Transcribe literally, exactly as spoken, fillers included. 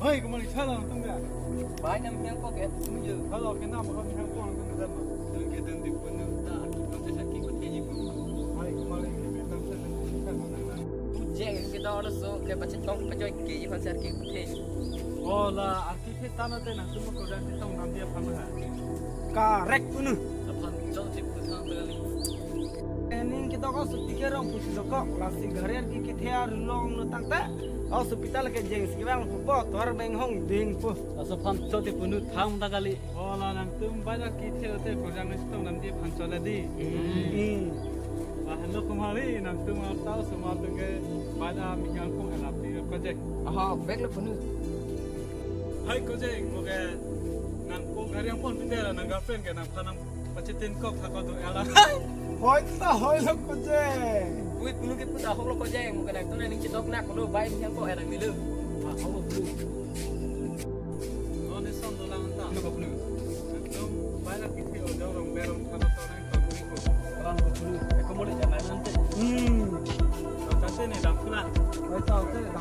Hoi, kemali chala nangtum ya. Bai, nam hiang ko ke tum je. Halo, ke nam ko hiang ko nangtum ke dam. Tum ke dam di punu ta, ki ko te sa ki ko te ji punu. Hoi, kemali ke tam sa nangtum ke dam. Pu je ke ta olo so ke pachetong pajoi ke ji phan sar ki ko te. Ola, arki the tana te nangtum ko dam chetong dam dia phan ha. Correct punu. Aphan chong chip ko thang kali. Ening kita ko supi ke rong pusi dokok, lasi gari arki kethe arlong lo tangte. Oh, supi ta lake jeng si bang pupo, tuar beng hong ding pu. Laso phan choti punu tham ta kali. Oh, la nangtum bai la kethe te ko jang si tong lam di phan chole di. Hmm. Lah, hello kumari, nangtum arta suma tengge bai la mi yang kong elap di ko je. Aha, bek lo punu. Hai ko je, ko ke nang ko gari yang pon pinde la nang girlfriend ke nang phan nang pachitin kok thak ko do ela. Hoi ta hoi lo ko je. Ui, punu ke pu ta hok lo ko je, mo ke nangtum nangning chedok nak lo bai mi yang ko era milu. Ah, hok lo punu. Oh, ne son dolang ta. Punu ko punu. Nangtum bai la kethe o jong rong berong thak ko nang pamuri ko. Kalang ko punu. Eko mo le jangan nanti. Hmm. Tante ne dam pula. Hoi ta, hoi ta.